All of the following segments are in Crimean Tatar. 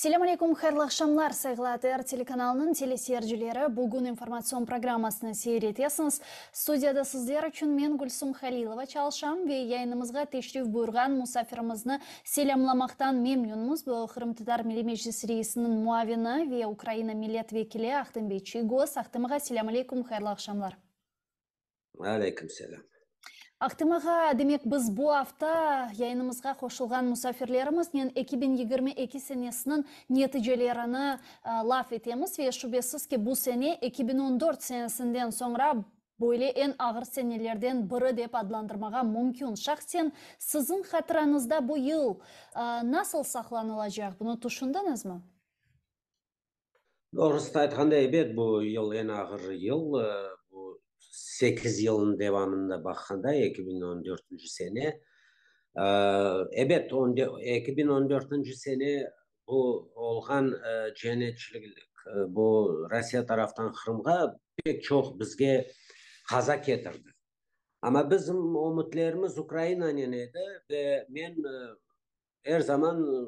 Selâm aleyküm, hayırlı aqşamlar, sayğılı ATR telekanalınıñ teleseyircileri. Bugün informatsion programmasını seyir etesiñiz. Studiyada sizler içün men, Gülsum Halilova, çalışam ve yayınımızğa teşrif buyurğan musafirimizni selâmlamaqtan memnünmiz. Bu, Qırımtatar Milliy Meclisi reisiniñ muavini ve Ukraina millet vekili Ahtem bey Çiygoz. Ahtem ağa, selâm aleyküm, hayırlı aqşamlar. Aleyküm selâm. Ahtem ağa, demek, biz bu afta yayınımızğa qoşulğan musafirlerimiznen 2022 senesiniñ neticelerini laf etemiz ve şübesiz ki, bu sene 2014 senesinden soñra böyle eñ ağır senelerden biri dep adlandırmağa mümkün. Şahsen siziñ hatırañızda bu yıl nasıl saqlanılacaq, bunı tüşündiñizmi? Doğrusını aytqanda, ebet, bu yıl eñ ağır yıl. Bu sekiz yılnıñ devamında baqqanda, 2014-nci sene, ebet, 2014-nci sene bu olğan cenetçilik, bu Rossiya taraftan Qırımğa pek çoq bizge qaza ketirdi. Amma bizim ümütlerimiz Ukrainanen edi ve men Er zaman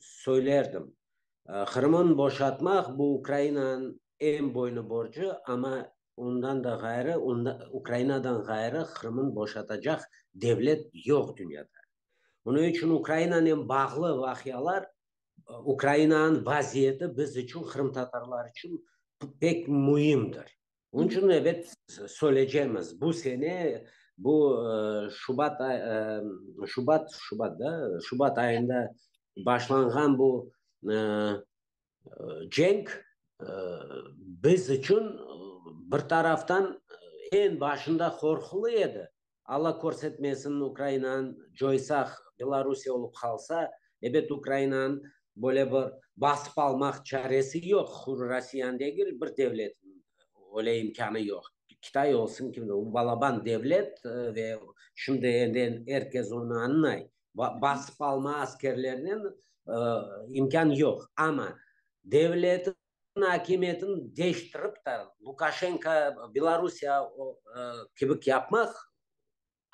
söylerdim, Qırımın boşatmaq, bu Ukrainanıñ eñ boynu borcu, amma ondan da ğayrı, Ukrainadan ğayrı Qırımın boşatacaq devlet yoq dünyada. Onıñ içün Ukrainanen bağlı vaqialar, Ukrainanıñ vaziyeti biz içün, qırımtatarlar içün pek müimdir. Onıñ içün, ebet, söyleycemiz, bu sene, bu şubat, şubat, şubat da, şubat ayında başlanğan bu cenk biz içün bir taraftan eñ başında qorqulı edi. Alla körsetmesin, Ukrainanı coysaq, Belorusiye olıp qalsa, ebet, Ukrainanı böyle bir basıp almaq çaresi yoq, Rossiyanı degil, bir devletniñ öyle imkânı yoq, Kitay olsun, kim de, o balaban devlet ve şimdi endi er kes onı añlay, basıp alma askerlernen imkân yoq, amma devleti akimiyetini deñiştirip de, Lukaşenko, Belorusiya kibi yapmaq,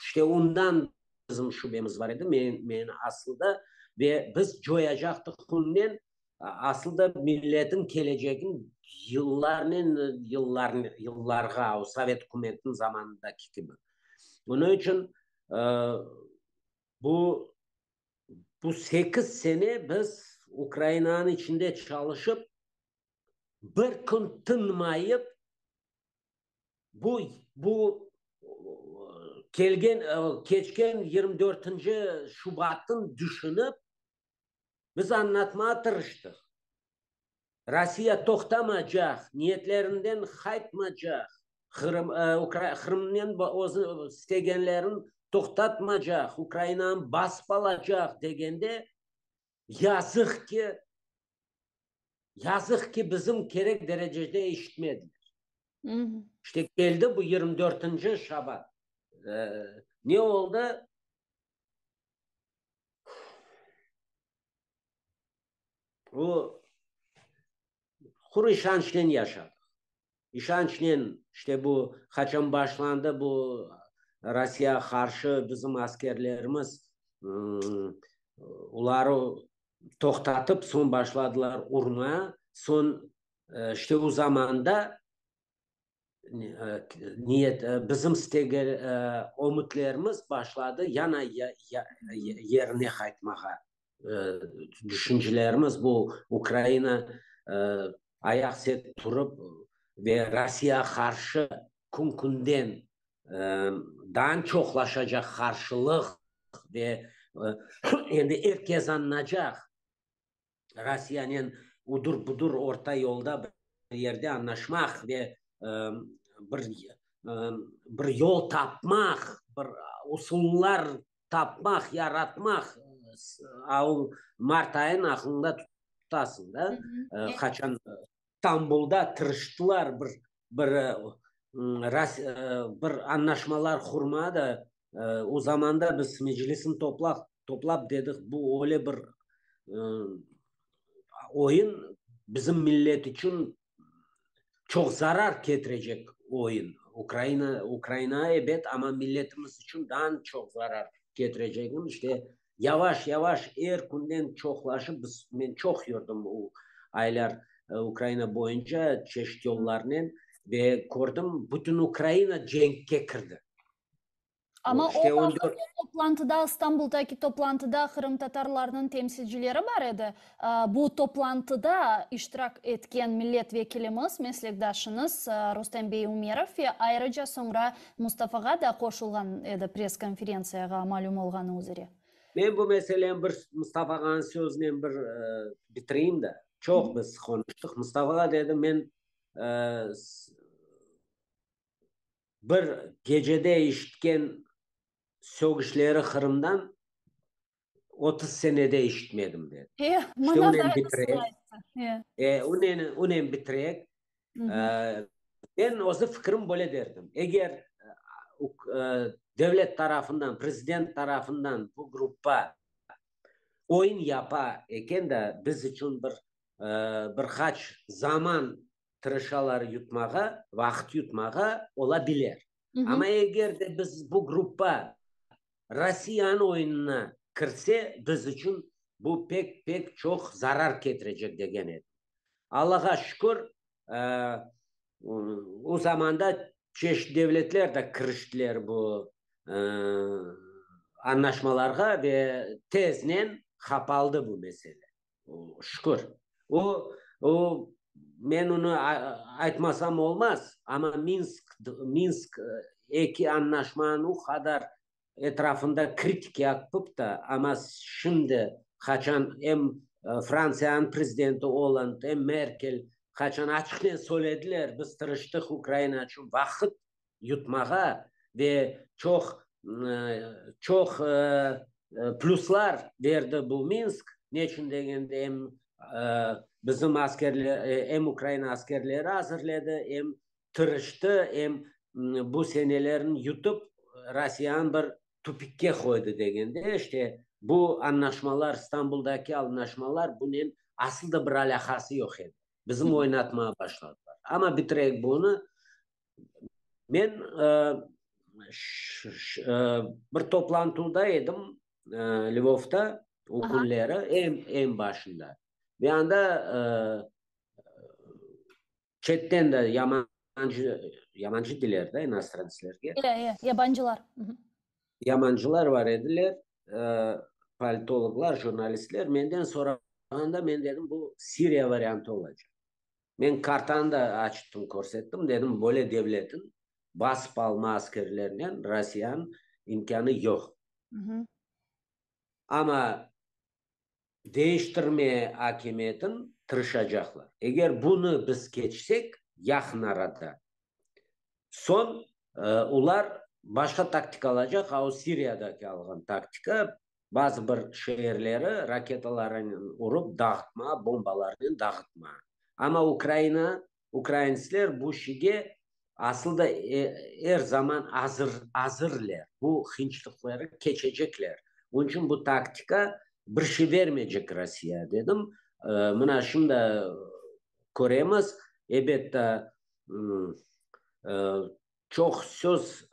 işte ondan bizim şübemiz bar edi, men asılda, ve biz coyacaqtıq onnen, asılda milletin kelecegin yıllarnen, yıllarnen, yıllarğa, o sovet ükümetiniñ zamanındaki kibi. Onıñ içün bu Bu sekiz sene biz Ukrainanıñ içinde çalışıp, bir kün tınmayıp, bu, bu kelgen, keçken 24-nci şubatın düşünip, biz añlatmağa tırıştıq. Rossiya toqtamacaq, niyetlerinden qaytmacaq, Qırım, Qırımnen özü istegenlerin toqtatmacaq, Ukrainanı basıp alacaq degende, yazıq ki, yazıq ki, bizim kerek derecede eşitmediler. İşte keldi bu 24-nci şabat. Ne oldı? O, quru işançnen yaşadıq. İşançnen, işte bu qaçan başlandı bu Rossiyağa qarşı bizim askerlerimiz, oları toqtatıp, soñ başladılar urma, soñ işte o zamanda niyet, bizim ümütlerimiz başladı yana yerine qaytmağa. Tüşüncelerimiz bu Ukraina ayaq set turıp ve Rossiyağa qarşı kün-künden daa çoqlaşacaq qarşılıq ve endi er kes añlaycaq. Rossiyanen udur-budur orta yolda bir yerde añlaşmaq ve bir bir yol tapmaq, bir usullar tapmaq, yaratmaq, a o mart ayın aqlıñda tutasıñ da, qaçan Stambulda tırıştılar bir bir bir añlaşmalar qurmağa da, o zamanda biz Meclisni toplaq toplap dedik, bu öyle bir oyun bizim millet içün çoq zarar ketirecek oyun. Ukraina, Ukrainağa ebet, amma milletimiz içün daa çoq zarar ketirecegini işte. Yavaş-yavaş er künden çoqlaşıp, biz, men çoq yürdim o aylar Ukraina boyunca çeşit yollarnen ve kördim, bütün Ukraina cenkke kirdi. Amma o vaqıt o toplantıda, İstanbuldaki toplantıda qırımtatarlarnıñ temsilcileri bar edi. Bu toplantıda iştirak etken millet vekilimiz, meslekdaşıñız Rustem bey Umerov ve ayrıca soñra Mustafağa da qoşulğan edi press-konferentsiyağa, malüm olğanı üzere. Men bu meseleni bir Mustafa ağanıñ sözünen bir bitireyim de. Çoq biz qonuştıq. Mustafa ağa dedi, men Bir gecede işitken sögüşleri Qırımdan 30 senede işitmedim, dedi. E, İşte onen bitirek. E, onen, onen bitirek. Men özü fikrim böyle derdim. Eger devlet tarafından, prezident tarafından bu gruppa oyun yapa eken de, biz içün bir bir qaç zaman tırışalar yutmağa, vaqıt yutmağa ola biler. Amma eger de biz bu gruppa Rossiyanıñ oyunına kirse, biz içün bu pek, pek çoq zarar ketirecek, degen edim. Allağa şükür, o zamanda çeşit devletler de kiriştiler bu añlaşmalarğa ve teznen qapaldı bu mesele. Şükür. O, o, men onı aytmasam olmaz, amma Minsk, Minsk eki añlaşmanıñ o qadar etrafında kritik yapıp da, amma şimdi qaçan em Frantsiyanıñ prezidenti Olland, em Merkel qaçan açıqnen söylediler, biz tırıştıq Ukraina içün vaqıt yutmağa ve çoq, çoq pluslar berdi bu Minsk, neçün degende em bizim askerler, em Ukraina askerleri azırledi, em tırıştı, em bu senelerin yutıp Rossiyanı bir tupikke qoydı degende, işte bu añlaşmalar, İstanbuldaki añlaşmalar bunen asıl da bir alâqası yoq edi. Bizim oynatmağa başladılar. Amma bitireyik bunı. Men bir toplantuvda edim Lvovda o künleri, eñ, eñ başında. Ve anda çetten de yamancı, yamancı deyler da inostrantslerge? E, e, yabancılar. Yamancılar bar ediler, politologlar, jurnalistler. Menden sorağanda men dedim, bu Siriya variantı olacaq. Men kartanı da açtım, körsettim, dedim, böyle devletin basıp alma askerlerinen Rossiyanıñ imkânı yoq. Amma deñiştirme akimiyetin tırışacaqlar. Eger bunı biz keçsek, yaqın arada, soñ olar başqa taktika alacaq, a o Siriyadaki alğan taktika, Bazı bir şeerleri raketalarnen urıp dağıtma, bombalarnen dağıtma. Amma Ukraina, ukraintsler bu şige asıl da er zaman azır, azırler. Bu hınçlıqları keçecekler. Onıñ içün bu taktika bir şey vermeycek Rossiya, dedim. Mına şimdi köremiz, ebet, Çoq söz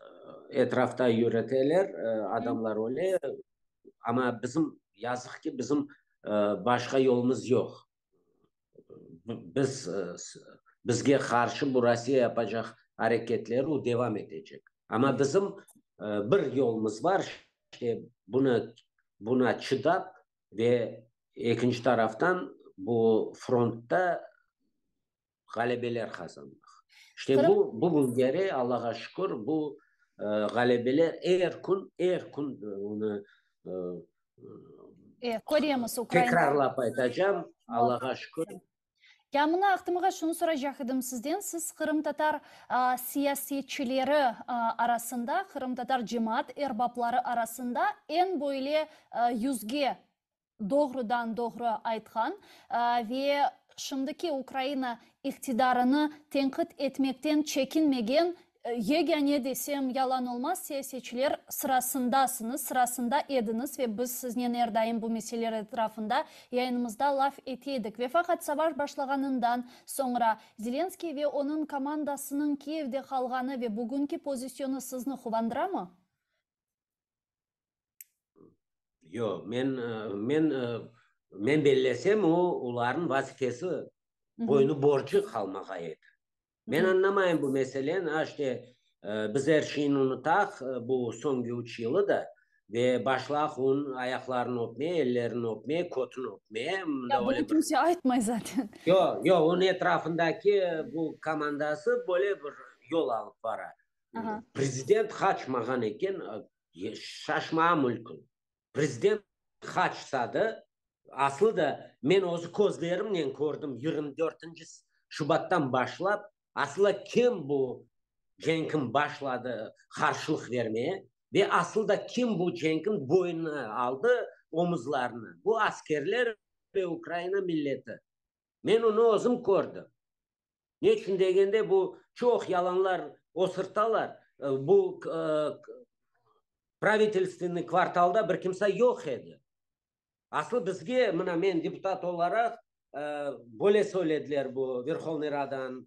etrafta yürüteler, adamlar öyle, amma bizim, yazıq ki, bizim başqa yolumız yoq. Biz, bizge qarşı bu Rossiya yapacaq areketleri o devam etecek. Amma bizim bir yolumız bar, işte bunı, buna çıdap ve ekinci taraftan bu frontta ğalebeler qazanmaq. İşte bu, bugüngeri, Allağa şükür, bu ğalebeler er kün, er kün onı köremiz, tekrarlap aytacam, Allağa şükür. Ya mına Aqtımğa şunı soracaq edim sizden, siz qırımtatar siyasetçileri arasında, qırımtatar cemaat erbapları arasında eñ böyle yüzge doğrudan-doğru aytqan ve şimdiki Ukraina iqtidarını tenqit etmekten çekinmegen yegâne desem yalan olmaz siyasetçiler sırasındasıñız, sırasında ediñiz ve biz siznen er daim bu meseleler etrafında yayınımızda laf ete edik. Ve faqat savaş başlağanından soñra Zelenskıy ve onıñ komandasınıñ Kiyevde qalğanı ve bugünki pozisyonı sizni quvandıramı? Yoq, men, men, men bellesem, o, olarnıñ vazifesi, boynu borcu qalmağa edi. Men añlamayım bu meseleni, a işte, biz er şeyni unutaq, bu soñki üç yılı da, ve başlaq onıñ ayaqlarını öpmeye, ellerini öpmeye, kötüni öpmeye. Ya bunı kimse aytmay zaten. Yoq, yoq, onıñ etrafındaki bu komandası böyle bir yol alıp bara. Prezident qaçmağan eken, şaşmağa mülkün. Prezident qaçsa da, aslı da men özü közlerimnen kördim, 24-nci şubattan başlap, aslı kim bu cenkin başladı qarşılıq vermeye ve aslı da kim bu cenkin boynuna aldı omuzlarına? Bu askerler ve Ukraina milleti. Men onı özüm kördim. Ne içün degende, bu çoq yalanlar osırtalar, bu pravitelstvenniy kvartalda bir kimse yoq edi. Aslı bizge, mına men deputat olaraq, böyle söylediler bu Verhovnıy Radanıñ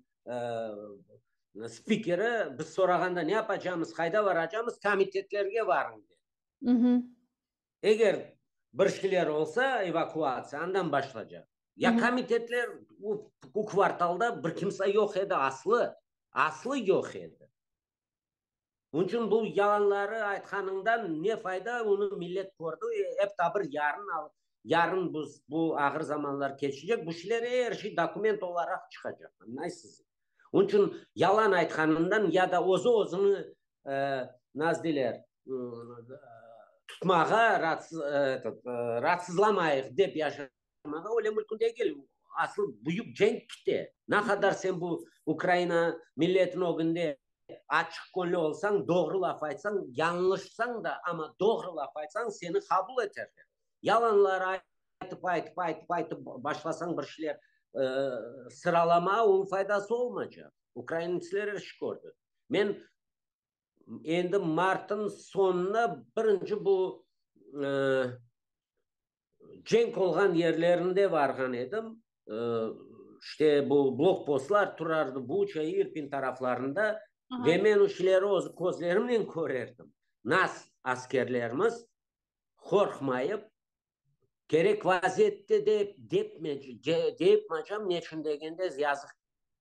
spikeri, biz sorağanda ne yapacamız, qayda varacamız, komitetlerge varıñ dedi. Eger bir şeyler olsa, evakuatsiya andan başlacaq. Ya komitetler o kvartalda bir kimse yoq edi aslı, aslı yoq edi. Onıñ içün bu yalanları aytqanıñdan ne fayda, onı millet kördi, ep ta bir yarın, yarın biz bu ağır zamanlar keçecek, bu şeyler er şey dokument olaraq çıqacaq, añlaysızmı? Onıñ içün yalan aytqanından ya da özü-özüni nasıl deyler, tutmağa, raatsızlamayıq dep yaşamağa öyle mümkün degil. Asıl büyük cenk kite. Ne qadar sen bu Ukraina milletiniñ ögünde açıq köñlü olsañ, doğru laf aytsañ, yañlışsañ da, amma doğru laf aytsañ, seni qabul eterler. Yalanlar aytıp, aytıp, aytıp, aytıp başlasañ bir şeyler sıralama, onıñ faydası olmaycaq. Ukraintsler er şey kördi. Men endi martnıñ soñuna birinci bu cenk olğan yerlerinde varğan edim. İşte bu blokpostlar turardı Buça, İrpin taraflarında ve men o şeyleri öz közlerimnen körerdim. Nas askerlerimiz qorqmayıp, kerek vaziyette de deyipmacam, neçün degende, yazıq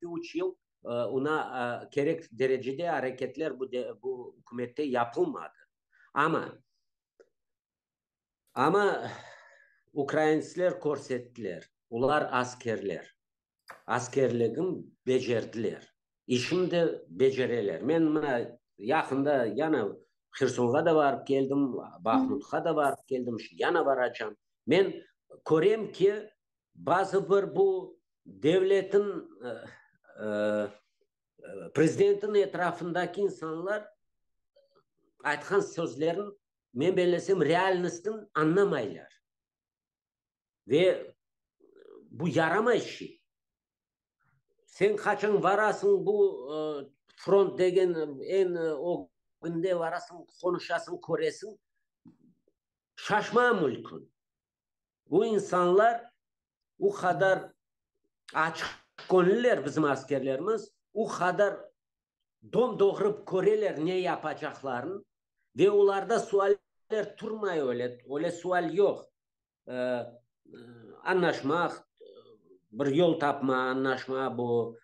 ki, üç yıl ona kerek derecede areketler bu ükümette yapılmadı. Amma, amma ukraintsler körsettiler, olar askerler, askerligin becerdiler, işini de becereler. Men mına yaqında yana Hersonğa da barıp keldim, Bahmutqa da barıp keldim, yana baracam. Men körem ki, bazı bir bu devletin, prezidentin etrafındaki insanlar aytqan sözlerin, men bellesem, realnostın añlamaylar. Ve bu yaramay şey. Sen qaçan varasıñ bu front degen eñ ögünde varasıñ, qonuşasıñ, köresiñ, şaşma mülkün. Bu insanlar o qadar açıq köñüller bizim askerlerimiz, o qadar dom-doğru köreler ne yapacaqlarını ve olarda sualler turmay öyle, öyle sual yoq. Añlaşmaq, bir yol tapma, añlaşma bu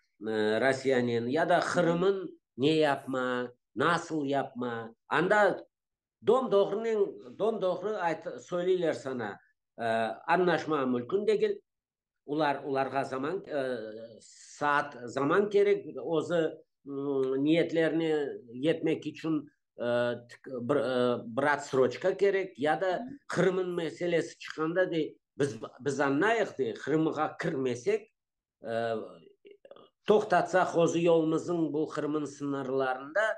Rossiyanen ya da Qırımın ne yapma, nasıl yapma. Anda dom-doğrunen, dom-doğru söyleyler sana, añlaşma mümkün degil, Olar, olarğa zaman, saat, zaman kerek, özü niyetlerine yetmek içün bir, bir otsroçka kerek, ya da Qırımnıñ meselesi çıqqanda dey, biz, biz añlayıq dey, Qırımğa kirmesek, toqtatsaq özü yolumıznıñ bu Qırımnıñ sıñırlarında,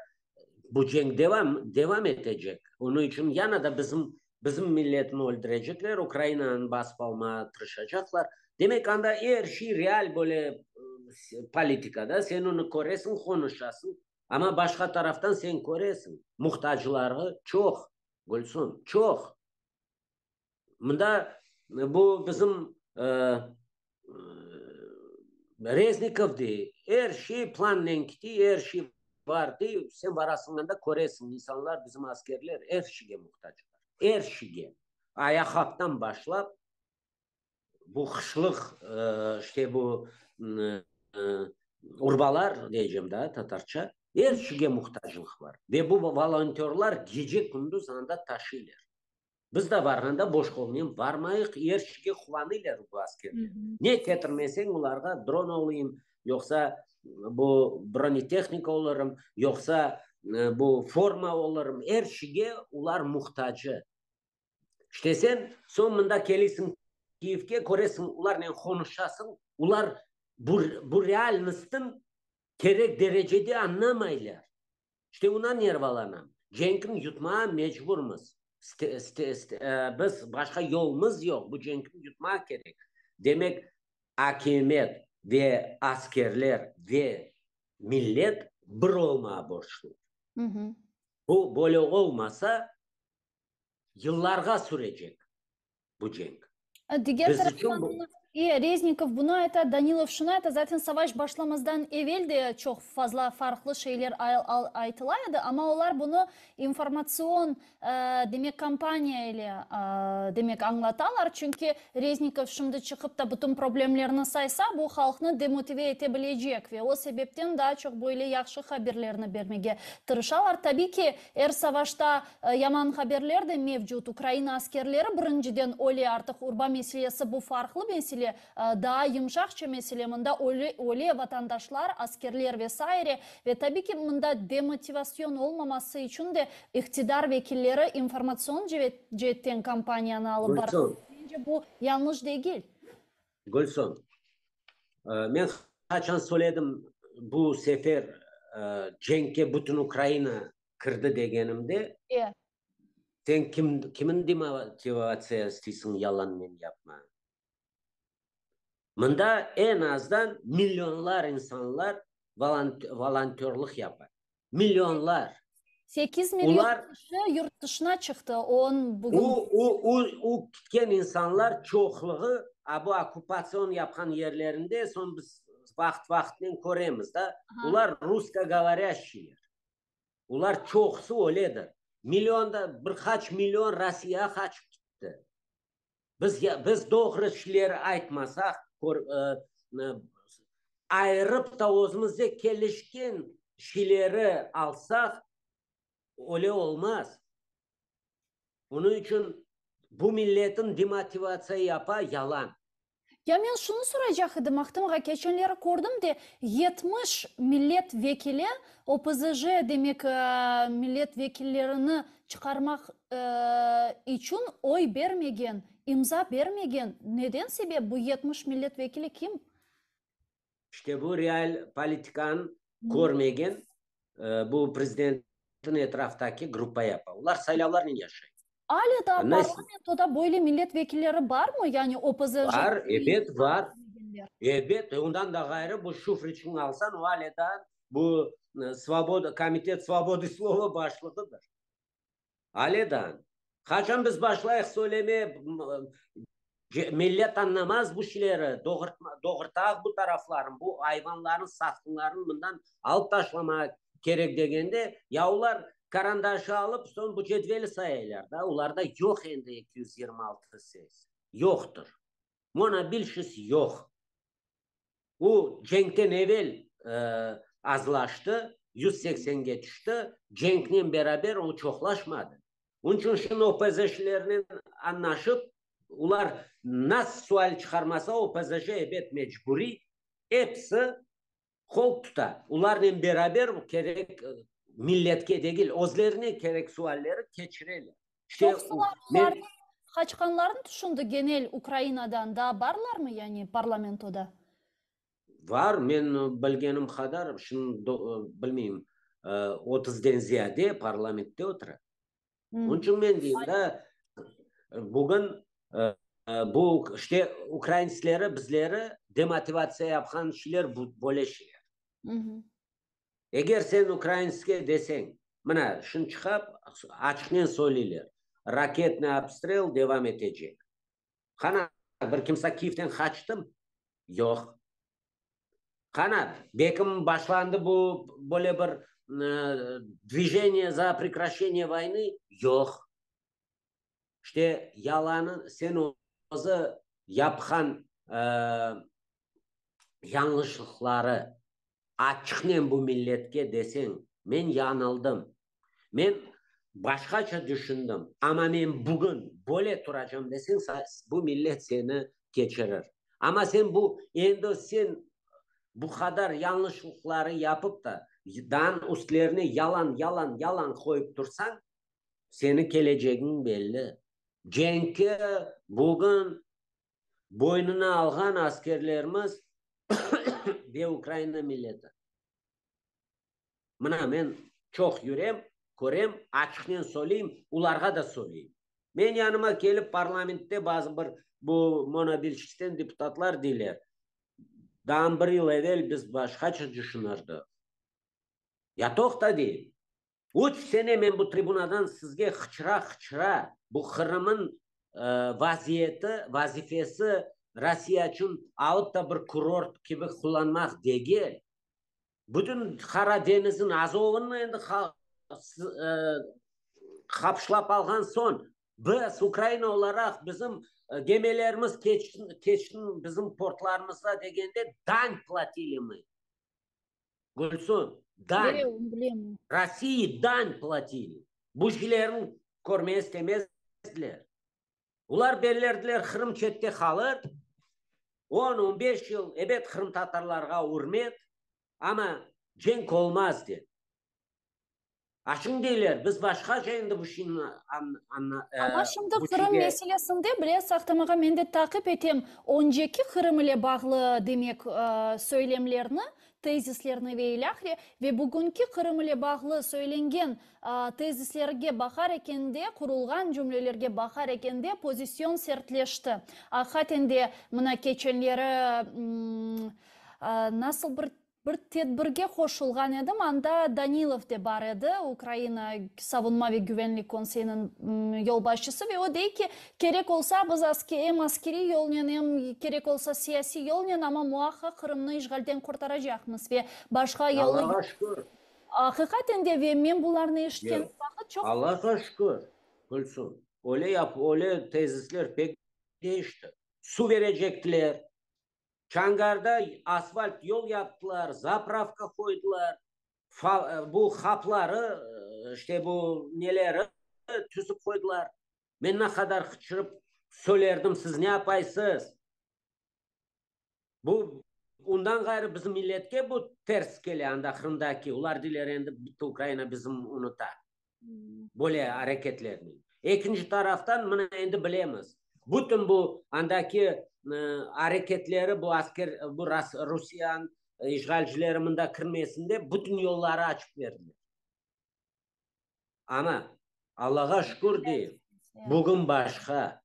bu cenk devam, devam etecek. Onıñ içün yana da bizim, bizim milletni öldürecekler, Ukrainanı basıp almağa tırışacaqlar. Demek, anda er şey real böyle politikada, sen onı köresiñ, qonuşasıñ, amma başqa taraftan sen köresiñ, muhtacları çoq, Gülsum, çoq. Mında bu bizim Reznikov dey, er şey plannen kiti, er şey bar dey, sen barasıñ anda köresiñ, insanlar, bizim askerler er şeyge muhtaclar, er şeyge. Ayaqqaptan başlap, bu qışlıq, işte bu urbalar deycem da tatarca, er şeyge muhtaclıq bar. Ve bu volontörlar gece-kündüz anda taşıylar. Biz da barğanda boş qolnen barmayıq, er şeyge quvanıylar bu askerler. Ne ketirmeseñ olarğa, dron olayım, yoqsa bu bronetehnika olurım, yoqsa bu forma olurım, er şeyge olar muhtacı. İşte sen soñ mında kelisiñ Kiyevge, köresiñ, olarnen qonuşasıñ, olar bu bu realnostın kerek derecede añlamaylar. İşte oña nervalanam. Cenkni yutmağa mecburmız. Biz başqa yolumız yoq, bu cenkni yutmaq kerek. Demek, akimiyet ve askerler ve millet bir olmağa borçlu. Bu böyle olmasa, yıllarğa sürecek bu cenk. Diger Biz içün taraftan, bu Reznikov bunı ayta, Danilov şunı ayta, zaten savaş başlamazdan evel de çoq fazla farqlı şeyler aytıla edi, amma olar bunı informatsion, demek, kampaniya ile, demek, añlatalar, çünki Reznikov şimdi çıqıp da bütün problemlerni saysa, bu halqnı demotive ete bilecek ve o sebepten daa çoq böyle yahşı haberlerni bermege tırışalar. Tabiy ki, er savaşta Yaman haberler de mevcut, Ukraina askerleri birinciden öle, artıq urba meselesi bu farqlı mesele, daa yımşaqça mesele, mında öle, öle vatandaşlar, askerler ve saire, ve tabi ki, mında demotivasyon olmaması içün de iqtidar vekilleri informatsion ceetten kampaniyanı alıp bara. Gülsum. Mence, bu yañlış degil. Gülsum, men qaçan söyledim, bu sefer cenkke bütün Ukraina kirdi degenimde, sen kim, kimin demotivatsiya isteysiñ yalannen yapma? Mında eñ azdan millionlar insanlar volontörlıq yapa. Millionlar. 8 million kişi yurt dışına çıqtı, on bugün. O, o, o, o ketken insanlar çoqluğı a bu okkupatsion yapqan yerlerinde, soñ biz vaqıt-vaqıtnen köremiz da, olar russkogovorâşçiyler. Olar çoqusı öyledir. Millionda, bir qaç million Rossiyağa qaçıp gitti. Biz, biz doğru şeyler aytmasaq, ayırıp ta özümizde kelişken şeyleri alsaq, öyle olmaz. Onıñ içün bu milletin demotivatsiya yapa, yalan. Ya men şunı soraycaq edim, Ahtem ağa, keçenleri kördim de, 70 millet vekili OPZJ, demek, millet vekillerini çıqarmaq içün oy bermegen, imza bermegen. Neden sebep bu 70 millet vekili kim? İşte bu real politikanı körmegen bu prezidentniñ etraftaki gruppa yapa. Olar saylavlarnen yaşay. Alâ daa parlamentoda böyle millet vekilleri barmı, yani OPZJ Bar, ebet, bar. Ebet, ondan da ğayrı bu Şufriçni alsañ, o alâ daa bu Svoboda, Komitet svobodı slova başlığıdır. Alâ daa. Qaçan biz başlayıq söylemeye, millet añlamaz bu şeyleri, doğurtaq bu tarafların, bu ayvanların, satqınların mından alıp taşlamağa kerek degende, ya olar karandaşı alıp, soñ bu cedveli sayaylar da, olarda yoq endi 226 ses, yoqtır. Monobilşis yoq. O cenkten evel azlaştı, 180ge tüşti, cenknen beraber o çoqlaşmadı. Onıñ içün şimdi OPZŞlernen añlaşıp, olar nasıl sual çıqarmasa, OPZŞ ebet mecburiy episi qol tuta. Olarnen beraber kerek milletke degil, özlerine kerek sualleri keçireler. İşte, Çoqsular olarnıñ qaçqanlarını tüşündi genel Ukrainadan, daa barlarmı yani parlamentoda? Var, men bilgenim qadar, şimdi bilmeyim, otuzden ziyade parlamentte otura. Onıñ içün men deyim da, bugün bu işte ukraintsleri bizleri demotivatsiya yapqan şeyler bu böyle şeyler. Eger sen ukrainske deseñ, mına, şunı çıqap, açıqnen söyleyler, raketnıy obstrel devam etecek. Qana, bir kimse Kiyevden qaçtımı? Yoq. Qana, bekim başlandı bu böyle bir dvijeniye za prekraşeniye voynı? Yoq. İşte, yalanı sen özü yapqan yañlışlıqları açıqnen bu milletke deseñ, men yañıldım, men başqaça düşündim, amma men bugün böyle turacam deseñ, bu millet seni keçirir. Amma sen bu, endi sen bu qadar yañlışlıqları yapıp da, daa üstlerine yalan, yalan, yalan qoyıp tursañ, seni kelecegiñ belli. Cenki bugün boynuna alğan askerlerimiz ve Ukraina milleti. Mına men çoq yürem, körem, açıqnen söyleyim, olarğa da söyleyim. Men yanıma kelip parlamentte bazı bir bu monobilşisten deputatlar deyler, daa bir yıl evel biz başqaça düşünirdik. Ya toqta deyim. Üç sene men bu tribunadan sizge hıçıra-hıçıra bu Qırımıñ vaziyeti, vazifesi Rossiya içün alıp da bir kurort kibi qullanmaq degil. Bütün Qara deñizniñ Azovını endi qapışlap alğan soñ, biz, Ukraina olaraq, bizim gemilerimiz keçsin bizim portlarımızğa degende dan platili mı. Gülsün, dan. Bilem. Rossiya dan platili. Bu şeylerni körmeye istemezdiler. Olar bellerdiler, Qırım çette qalır. 10-15 yıl, ebet, qırımtatarlarğa ürmet, amma cenk olmaz dep. A şimdi deyler, biz başqaca endi bu şeyni Amma şimdi Qırım meselesinde bile, Ahtem ağa, men de taqip etem önceki Qırım ile bağlı, demek, söylemlerni, tezislerni ve ilâhre, ve bugünki Qırım ile bağlı söylengen tezislerge baqar ekende, qurulğan cümlelerge baqar ekende, pozisyon sertleşti. Aqiqaten de, mına keçenleri nasıl bir Bir tedbirge qoşulğan edim, anda Danilov de bar edi, Ukraina Savunma ve güvenlik konseyiniñ yolbaşçısı, ve o dey ki, kerek olsa, biz em askeriy yolnen, em kerek olsa siyasiy yolnen, amma muaqqaq Qırımnı işğalden qurtaracaqmız ve başqa yolu Allağa şükür. Aqiqaten de, ve men bularnı eşitken vaqıt çoq. Allağa şükür, Gülsüm, öyle yap, öyle tezisler pek deñişti. Suv berecektiler, Çangarda asfalt yol yaptılar, zapravka qoydılar, bu hapları, işte bu neleri tüzip qoydılar. Men ne qadar qıçırıp söylerdim, siz ne yapaysız? Bu, ondan ğayrı bizim milletke bu ters kele, anda Qırımdaki, olar deyler endi bitti Ukraina bizim unuta. Böyle areketlernen. Ekinci taraftan, mına endi bilemiz, bütün bu andaki areketleri, bu asker, bu Rusiyanıñ işğalcileri mında kirmesin dep, bütün yolları açıp berdiler. Amma, Allağa şükür deyim, bugün başqa.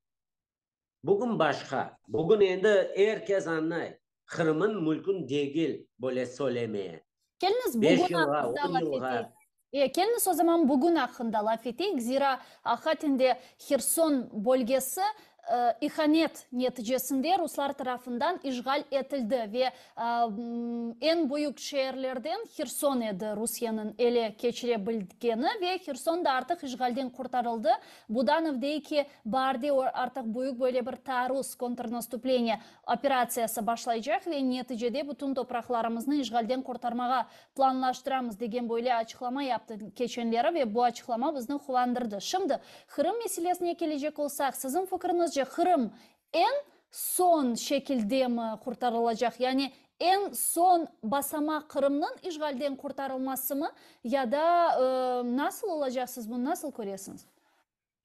Bugün başqa. Bugün endi er kes añlay, Qırımıñ mülkün degil böyle söylemeye. Keliñiz, Beş bugün yılğa, aqqında on laf yılğa. eteyik. E, keliñiz o zaman bugün aqqında laf eteyik, zira aqiqaten de Herson bölgesi ihanet neticesinde ruslar tarafından işğal etildi ve eñ büyük şeerlerden Herson edi Rusiyeniñ ele keçire bilgeni ve Herson da artıq işğalden qurtarıldı. Budanov dey ki, baarde artıq büyük böyle bir taarruz, kontrnastupleniye, operatsiyası başlaycaq ve neticede bütün topraqlarımıznı işğalden qurtarmağa planlaştıramız degen böyle açıqlama yaptı keçenleri ve bu açıqlama bizni quvandırdı. Şimdi Qırım meselesine kelecek olsaq, siziñ fikriñizce Qırım eñ soñ şekildemi qurtarılacaq, yani eñ soñ basamaq Qırımnıñ işğalden qurtarılmasımı ya da nasıl olacaq, siz bunı nasıl köresiñiz?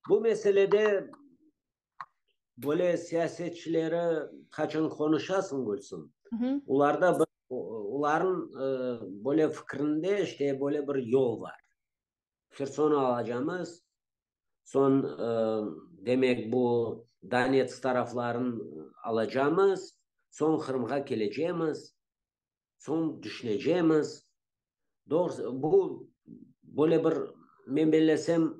Bu meselede böyle siyasetçileri qaçan qonuşasıñ, Gülsüm, olarda bir, olarnıñ böyle fikrinde işte böyle bir yol bar. Hersonı alacamız, soñ, demek, bu Donetsk taraflarını alacamız, soñ Qırımğa kelecemiz, soñ düşünecemiz. Doğrusı, bu böyle bir, men bellesem,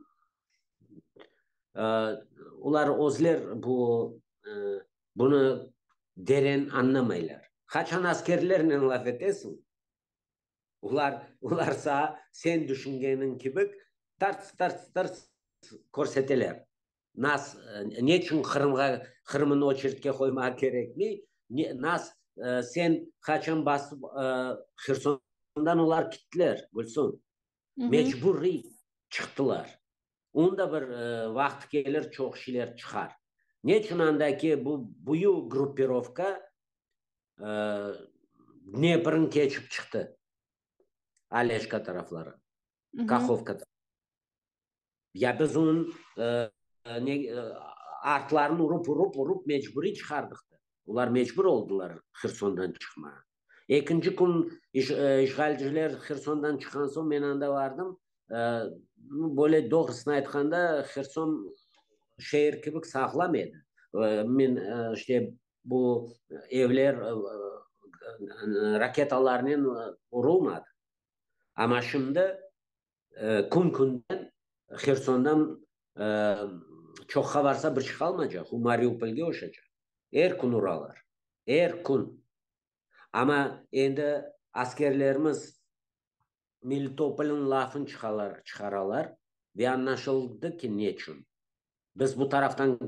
olar özler bu, bunı deren añlamaylar. Qaçan askerlernen laf etesiñ, Olar, olar saa sen düşüngeniñ kibi tarts-tarts-tarts körseteler. Nas, neçün Qırımğa, Qırımnı oçeredke qoymağa kerekmey? Nas, sen qaçan basıp, Hersondan olar kittiler, Gülsum. Mecburiy çıqtılar. Onıñ da bir vaqtı kelir, çoq şeyler çıqar. Neçün andaki bu büyük gruppirovka Dneprni keçip çıqtı? Aleşka tarafları, Kahovka Ya biz onıñ artlarını urıp, urıp, urıp mecburiy çıqardıq da. Olar mecbur oldılar Hersondan çıqmağa. Ekinci kün işğalciler Hersondan çıqqan soñ men anda bardım. Böyle doğrusını aytqanda, Herson şeer kibi sağlam edi. Men işte bu evler raketalarnen urulmadı. Amma şimdi Kün-künden Hersondan çoqqa varsa bir şey qalmaycaq, o Mariupolge oşacaq. Er kün uralar, er kün. Amma endi askerlerimiz Melitopolnıñ lafını çıqaralar ve añlaşıldı ki, neçün. Biz bu taraftan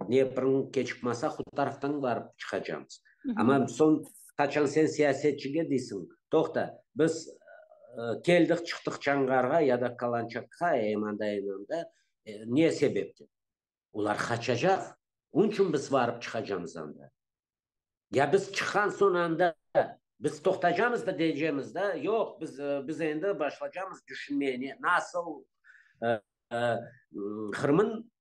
Dneprni keçip masaq, o taraftan barıp çıqacamız. Amma soñ qaçan sen siyasetçige deysiñ, toqta, biz keldik, çıqtıq Çanğarğa ya da Kalançakqa, em anda, em anda, ne sebepten? Olar qaçacaq, onıñ içün biz barıp çıqacamız anda. Ya biz çıqqan soñ anda biz toqtacamız da deycemiz da, yoq, biz, biz endi başlacamız düşünmeye, nasıl Qırımın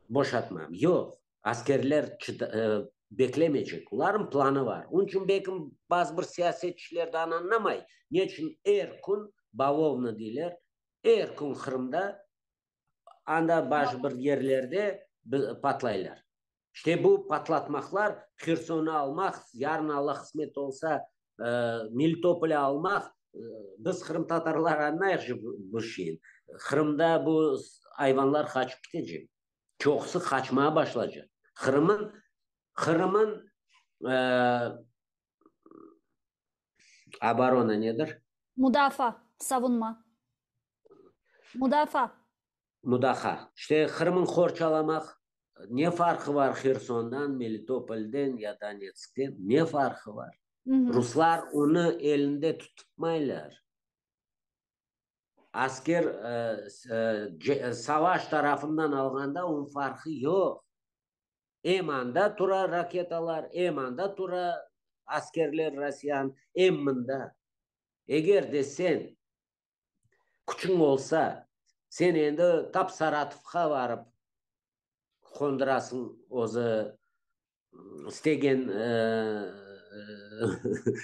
boşatma. Yoq, askerler beklemeycek, olarnıñ planı bar. Onıñ içün belki bazı bir siyasetçiler de añlamay, ne içün er kün bavovna deyler, er kün Qırımda anda baş bir yerlerde patlaylar. İşte bu patlatmaqlar, Hersonnı almaq, yarın Alla qısmet olsa, Melitopolni almaq, biz qırımtatarlar añlayıq bu şeyni. Qırımda bu ayvanlar qaçıp ketecek. Çoqusı qaçmağa başlaycaq. Qırımın, Qırımın oborona nedir? Mudafaa, savunma. Mudafaa. Mudaha. İşte Qırımın qorçalamaq ne farqı bar Hersondan, Melitopolden ya Donetskten, ne farqı bar? Ruslar onı elinde tutmaylar. Asker savaş tarafından alğanda onıñ farqı yoq. Em anda tura raketalar, em anda tura askerler Rossiyanıñ, em mında. Eger de sen Küçüñ olsa, sen endi tap Saratovqa barıp qondurasıñ özü istegen,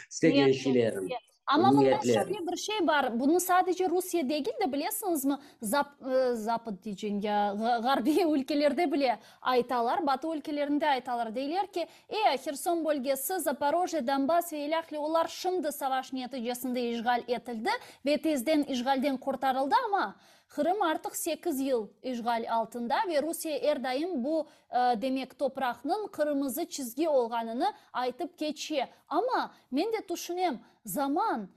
istegen şeyleriñ. Amma mında şöyle bir şey bar, bunı sadece Rusiye degil de, bilesiñizmi, Zap, Zapad diycem ya, ğarbiy ülkelerde bile aytalar, Batı ülkelerinde aytalar, deyler ki, E, Herson bölgesi, Zaporojye, Donbass ve ilâhre olar şimdi savaş neticesinde işğal etildi ve tezden işğalden qurtarıldı, amma Qırım artıq sekiz yıl işğal altında ve Rusiye er daim bu, demek, topraqnıñ qırmızı çizgi olğanını aytıp keçe. Amma men de tüşünem, zaman,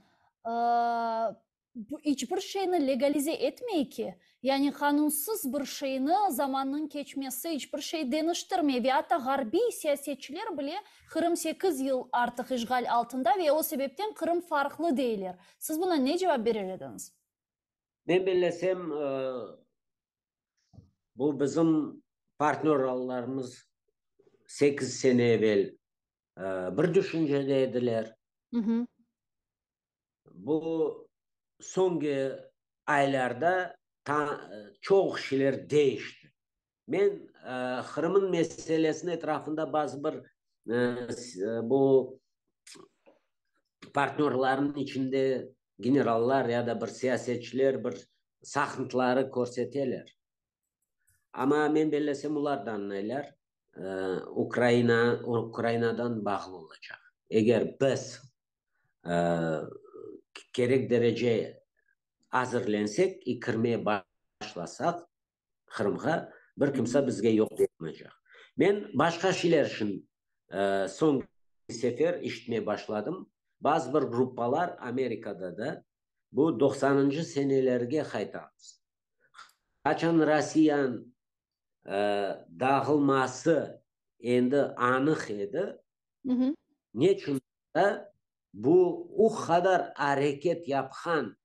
Bu iç bir şeyni legalize etmey ki. Yani qanunsız bir şeyni zamannıñ keçmesi iç bir şey deñiştirmey ve atta ğarbiy siyasetçiler bile Qırım sekiz yıl artıq işğal altında ve o sebepten Qırım farqlı deyler. Siz buna ne cevap berer ediñiz? Men bellesem, bu bizim partnörallarımız sekiz sene evel bir düşüncede ediler. Bu soñki aylarda çoq şeyler deñişti. Men Qırımnıñ meselesiniñ etrafında bazı bir bu partnörlarnıñ içinde generallar ya da bir siyasetçiler bir saqıntıları körseteler. Amma men bellesem olar da añlaylar, Ukraina Ukrainadan bağlı olacaq. Eger biz kerek derece azırlensek i kirmeye başlasaq Qırımğa, bir kimse bizge yoq demeycek. Men başqa şeyler içün soñki sefer işitmeye başladım. Bazı bir gruppalar Amerikada da bu doqsanıncı senelerge qaytamız. Qaçan Rossiyanıñ. dağılması endi anıq edi. Neçün da bu o qadar areket yapqan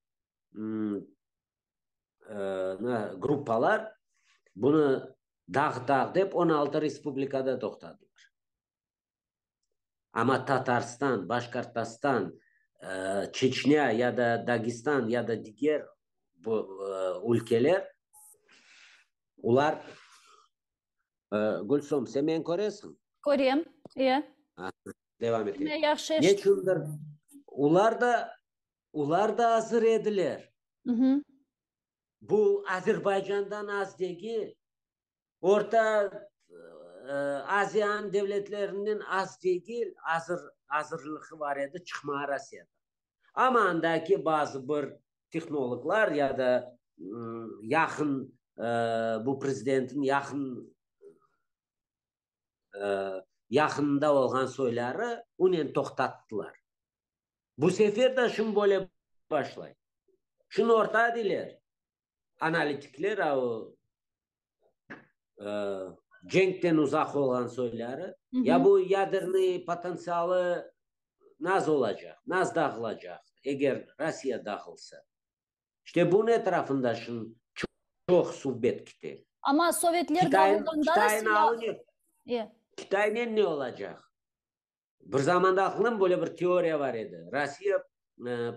gruppalar bunı dağıtaq dep 16 respublikada toqtadılar. Amma Tatarstan, Başkortostan, Çeçnâ ya da Dagestan ya da diger bu ülkeler, olar, Gülsum, sen meni köresiñ? Körem, e. Devam eteyim. Men yahşı eşitem. Neçündir olar da, olar da azır ediler. Bu Azerbaycandan az degil. Orta Aziyanıñ devletlerinden az degil azır azırlıqı bar edi çıqmağa Rossiyadan. Amma andaki bazı bir tehnologlar ya da yaqın bu prezidentniñ yaqın yaqınında olğan soyları onen toqtattılar. Bu sefer de şimdi böyle başlay. Şunı orta deyler. Analitikler, o cenkten uzaq olğan soyları, ya bu yadernıy potentsialı naz olacaq, naz dağılacaq, eger Rossiya dağılsa. İşte bunıñ etrafında şimdi çoq suhbet kete. Amma sovetler dağılğanda da silâ. Kitaynen ne olacaq? Bir zamanda aqlım böyle bir teoriya bar edi, Rossiya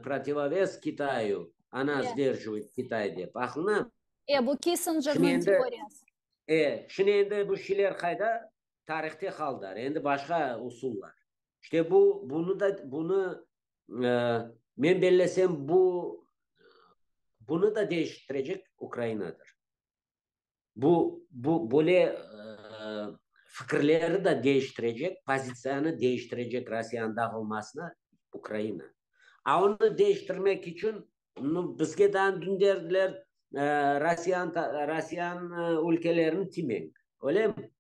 protivoves Kitayu, ona sdерживает Kitay dep. Aqlıña? E, bu Kissingerniñ teoriyası. E, şimdi endi bu şeyler qayda? Tarihte qaldılar. Endi başqa usullar. İşte bu, bunı da, bunı, men bellesem, bu, bunı da deñiştirecek Ukrainadır. Bu, bu, böyle fikirleri de deñiştirecek, pozitsiyanı deñiştirecek Rossiyanıñ dağılmasına Ukraina. A onı deñiştirmek içün, nu, bizge daa dün derdiler, Rossiyanıñ, Rossiyanıñ ülkelerini timeñ. Öylemi?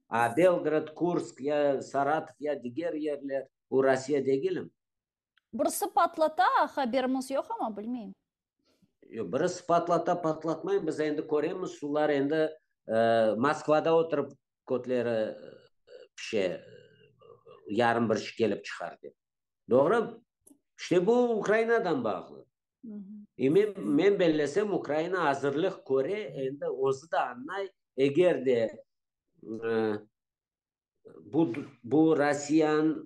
A Belgorod, Kursk ya Saratov ya diger yerler, o Rossiya degilmi? Birisi patlata, haberimiz yoq amma, bilmeyim. Yoq, birisi patlata, patlatmay, biz endi köremiz, şular endi Moskvada oturıp kötleri pişe, yarın bir şey kelip çıqar dep. Doğru? İşte bu Ukrainadan bağlı. E men, men bellesem, Ukraina azırlıq köre, endi özü de añlay, eger de Bu, bu Rossiyanıñ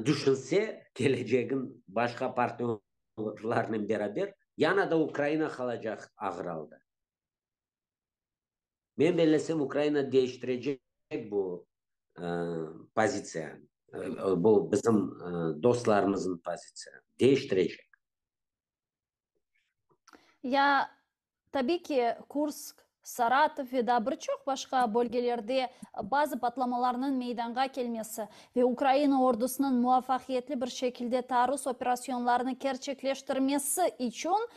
düşünse, kelecegin başqa partnörlarnen beraber, yana da Ukraina qalacaq ağır alda. Men bellesem, Ukraina deñiştirecek bu pozitsiyanı, bu bizim dostlarımıznıñ pozitsiyanı deñiştirecek. Ya, tabiy ki, Kursk, Saratov ve daa bir çoq başqa bölgelerde bazı patlamalarnıñ meydanğa kelmesi ve Ukraina ordusınıñ muvafaqiyetli bir şekilde taarruz operasyonlarını kerçekleştirmesi içün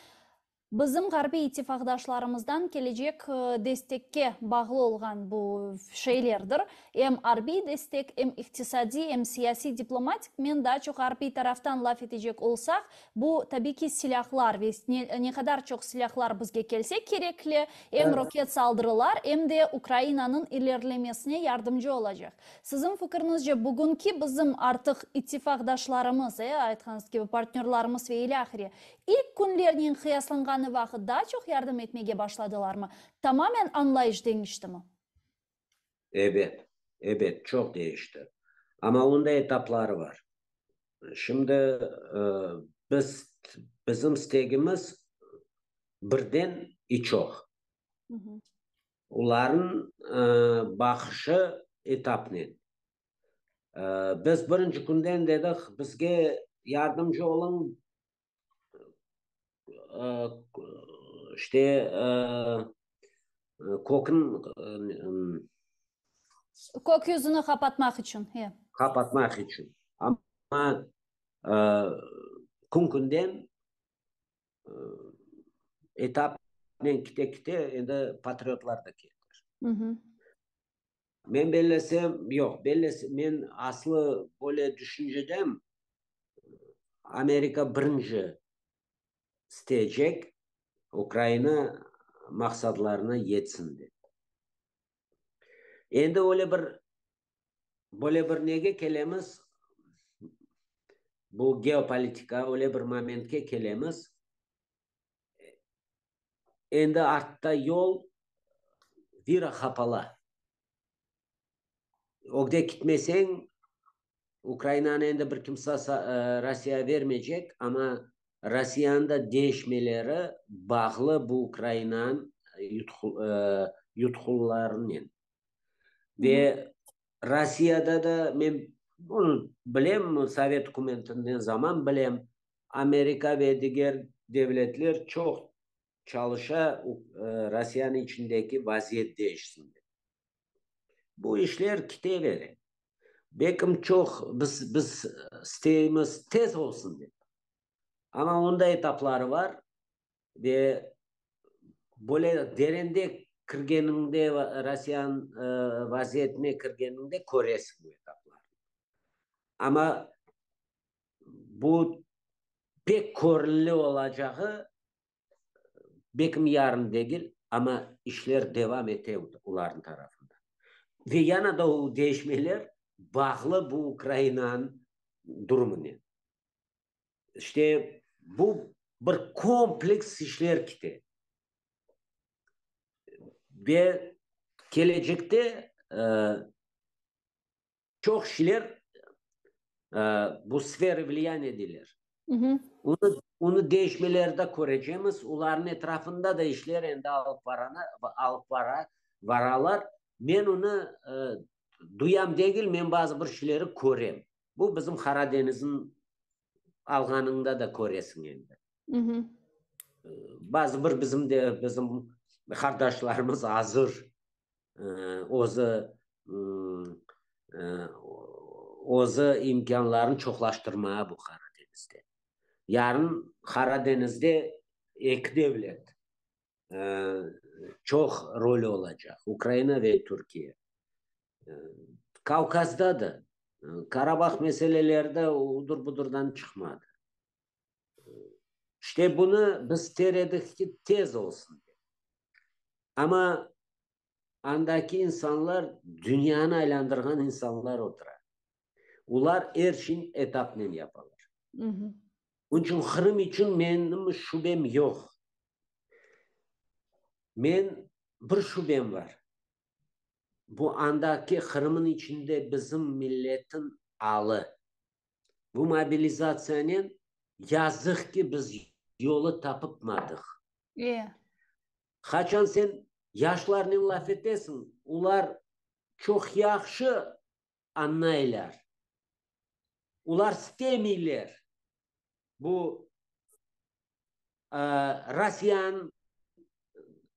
bizim ğarbiy ittifaqdaşlarımızdan kelecek destekke bağlı olğan bu şeylerdir. Em arbiy destek, em iqtisadiy, em siyasiy-diplomatik, men daa çoq arbiy taraftan laf etecek olsaq, bu, tabiy ki, silâhlar ve ne qadar çoq silâhlar bizge kelse kerekli, em roket saldırılar, em de Ukrainanıñ ilerlemesine yardımcı olacaq. Siziñ fikriñizce, bugünki bizim artıq ittifaqdaşlarımız, e, aytqanıñız kibi, partnörlarımız ve ilâhre, ilk künlernen qıyaslanğanı vaqıt daa çoq yardım etmege başladılarmı? Tamamen añlayış deñiştimi? Ebet, ebet, çoq deñişti. Amma onda etapları bar. Şimdi biz, bizim istegimiz birden i çoq. Olarnıñ baqışı etapnen. Biz birinci künden dedik, bizge yardımcı oluñ, işte kökün Kök yüzüni qapatmaq içün, e. Qapatmaq içün. Amma kün-künden etapnen kite-kite endi patriotlar da keldiler. Men bellesem, yoq, bellesem, men aslı böyle düşüncedem, Amerika birinci isteycek Ukraina maqsadlarına yetsin dep. Endi öyle bir, böyle bir nege kelemiz, bu geopolitika, öyle bir momentke kelemiz, endi artta yol vira qapala. Ögde kitmeseñ, Ukrainanı endi bir kimse Rossiya vermeycek, amma Rossiyanıñ da deñişmeleri bağlı bu Ukrainanıñ yutqularınen. Ve Rossiyada da, men bunı bilem, sovet ükümetinden zaman bilem, Amerika ve diger devletler çoq çalışa Rossiyanıñ içindeki vaziyet deñişsin dep. Bu işler kite bere. Belkim çoq biz, biz isteymiz tez olsun dep. Amma onda etapları bar ve böyle derende kirgeniñde, Rossiyanıñ vaziyetine kirgeniñde köresiñ bu etaplarnı. Amma bu pek körünli olacağı Belkim yarın degil, amma işler devam ete olarnıñ tarafında. Ve yana da o deñişmeler bağlı bu Ukrainanıñ durumınen. İşte, bu bir kompleks işler kete. Ve kelecekte Çoq şeyler bu sfera vliyaniya deyler. Onı, onı deñişmelerde körecemiz, olarnıñ etrafında da işler endi alıp varana, alıp vara, varalar. Men onı duyam degil, men bazı bir şeyleri körem. Bu bizim Qara deñizniñ alğanıñda da köresiñ endi. Bazı bir bizim de, bizim qardaşlarımız azır özü özü imkânlarını çoqlaştırmağa bu Qara deñizde. Yarın Qara deñizde eki devlet çoq rolü olacaq, Ukraina ve Türkiye. Kavkazda da, Karabah meseleleri de udur-budurdan çıqmadı. İşte bunı biz ister edik ki, tez olsun dep. Amma andaki insanlar, dünyanı aylandırğan insanlar otura. Olar er şeyni etapnen yapalar. Onıñ içün Qırım içün menim şübem yoq. Men bir şübem bar. Bu andaki Qırımnıñ içinde bizim milletin alı. Bu mobilizatsiyanen, yazıq ki, biz yolu tapıpmadıq. E. Qaçan sen yaşlarnen laf etesiñ, olar çoq yahşı añlaylar. Olar istemeyler bu Rossiyanıñ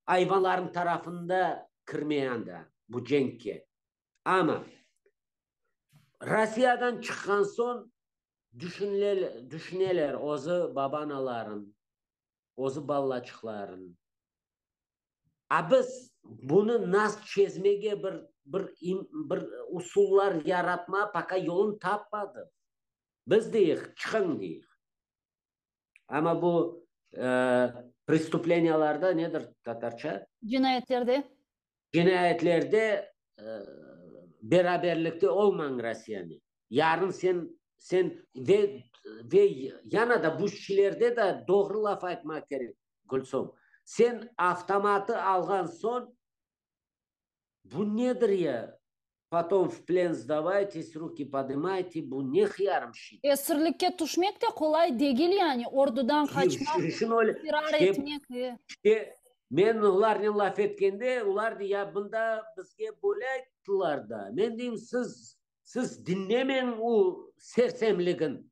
ayvanlarınıñ tarafında kirmey anda bu cenkke. Amma Rossiyadan çıqqan soñ düşüneler özü baba-anaların, özü balaçıqların. A biz bunı nas çezmege bir bir bir usullar yaratma poka yolun tapmadıq. Biz deyik, çıqıñ deyik. Amma bu prestupleniyalarda nedir tatarça? Cinayetlerde. Cinayetlerde beraberlikte olmañ Rossiyanen. Yarın sen, sen ve, ve yana da bu şilerde de doğru laf aytmaq kerek, Gülsum. Sen avtomatı alğan soñ, bu nedir ya, potom v plen sdavaytes, ruki podımayte, bu ne hıyarım şi? Esirlikke tüşmek de qolay degil yani, ordudan qaçmaq, firar etmek. İşte, men olarnen laf etkende, olar dey, ya bunda bizge böyle ayttılar da. Men deyim, siz, siz diñlemeñ o sersemligin.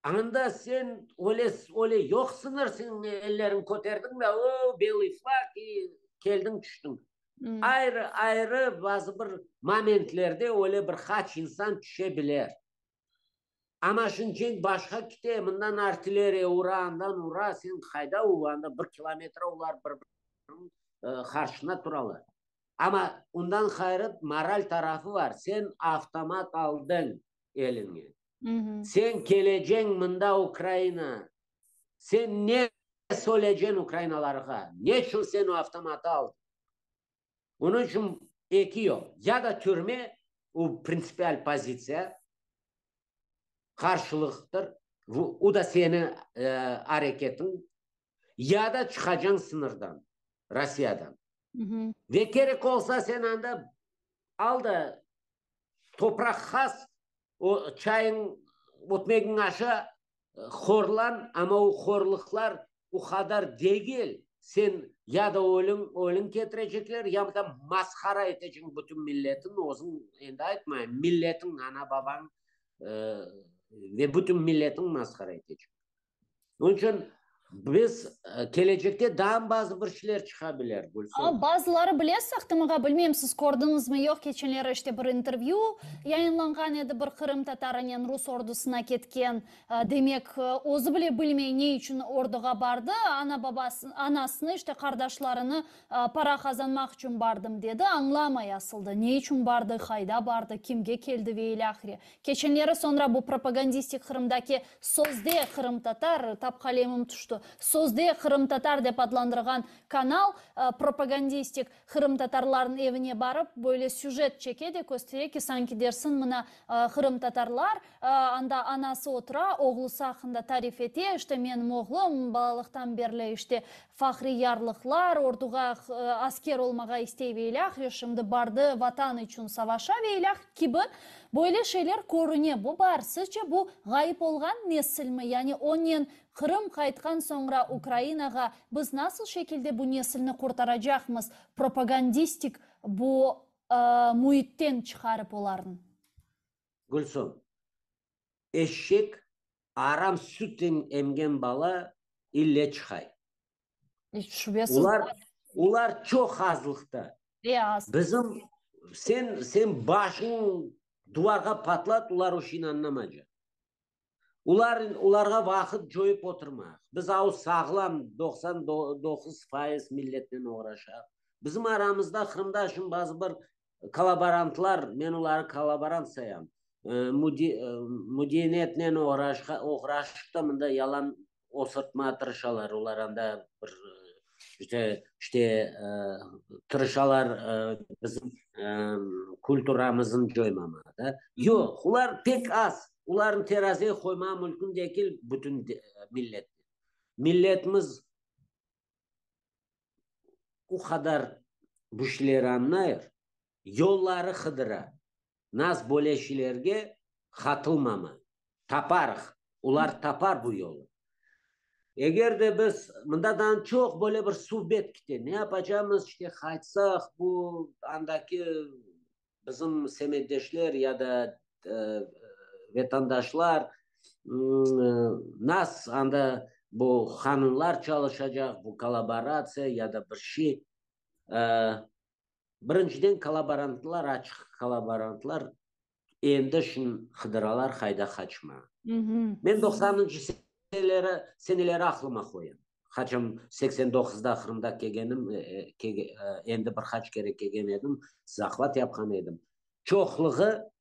Anda sen öyle, öyle yoqsıñır, sen elleriñni köterdiñ de, o, belıy flag, i keldiñ tüştiñ. Ayrı, ayrı bazı bir momentlerde öyle bir qaç insan tüşe biler. Amma şimdi cenk başqa kite, mından artilleriya ura, andan ura, sen qayda o, anda bir kilometr olar bir-biriniñ qarşısında turalar. Amma ondan ğayrı moral tarafı bar, sen avtomat aldıñ eliñe, sen keleceñ mında Ukraina, sen ne söyleceñ ukrainalarğa, neçün sen o avtomatı aldıñ? Onıñ içün. Eki yol, ya da türme, u printsipial pozitsiya, qarşılıqtır, u da seni areketiñ, ya da çıqacañ sıñırdan, Rossiyadan. Ve kerek olsa sen anda al da topraq qaz, o çayıñ, ötmegiñ aşa, horlan, amma o horluqlar o qadar degil, sen ya da ölüñ, ölüñ ketirecekler, ya da masqara eteceñ bütün milletiñ, özüñ endi aytmayım, milletiñ, ana-babañ ve bütün milletiñ masqara etecek. Onıñ içün biz kelecekte daa bazı bir şeyler çıqa bilir, Gülsüm. Bazıları bilesiz, Ahtem ağa, bilmeyim, siz kördiñizmi, yoq, keçenleri işte bir intervyü yayınlanğan edi, bir qırımtatarınen rus ordusına ketken, demek, özü bile bilmey ne içün orduğa bardı, ana-babası, anasını, işte qardaşlarını para qazanmaq içün bardım dedi, añlamay asılda ne içün bardı, qayda bardı, kimge keldi ve ilâhre. Keçenleri soñra bu propagandistik Qırımdaki sözde qırımtatar, tap qalemim tüşti, sözde qırımtatar dep adlandırğan kanal propagandistik qırımtatarlarnıñ evine barıp böyle süjet çeke de köstere ki, sanki dersin mına qırımtatarlar, anda anası otura, oğlusı aqqında tarif ete, işte menim oğlum balalıqtan berli işte fahriy yarlıqlar, orduğa asker olmağa istey ve ilâhre, şimdi bardı Vatan içün savaşa ve ilâh kibi Böyle şeyler körüne, bu bar. Sizce bu ğayıp olğan nesilmi? Yani onen Qırım qaytqan soñra Ukrainağa biz nasıl şekilde bu nesilni qurtaracaqmız, propagandistik bu müitten çıqarıp olarnı? Gülsüm, eşek aram süt emgen bala ille çıqay. Şübesiz. Olar, olar çoq azlıqta. E, az. Bizim, sen, sen başıñ duvarğa patlat, olar o şeyni añlamaycaq. Olar, olarğa vaqıt coyıp oturmaq. Biz av sağlam 99% milletnen oğraşaq. Bizim aramızda Qırımda şimdi bazı bir kollaborantlar, men oları kollaborant sayam, müdeniyetnen oğraşıp da mında yalan osırtmağa tırışalar, olar anda bir işte, işte tırışalar bizim kulturamıznı coymamağa da. Yoq, olar pek az, olarnı terazeye qoymağa mümkün degil bütün milletnen. Milletimiz o qadar bu şeyleri añlayır, yolları qıdıra. Naz böyle şeylerge qatılmama. Taparıq. Olar tapar bu yolu. Eger de biz, mındadan çoq böyle bir subet kete, ne yapacamız, işte qaytsaq, bu andaki bizim semetdeşler ya da vetandaşlar nas anda bu qanunlar çalışacaq, bu kollaboratsiya ya da bir şey. Birinciden kollaborantlar, açıq kollaborantlar endi şun qıdıralar qayda qaçma. Men doqsanıncı seneleri, seneleri aqlıma qoyam. Qaçan 89-da Qırımda kelgenim, endi bir qaç kere kelgen edim, zahvat yapqan edim. Çoqluğı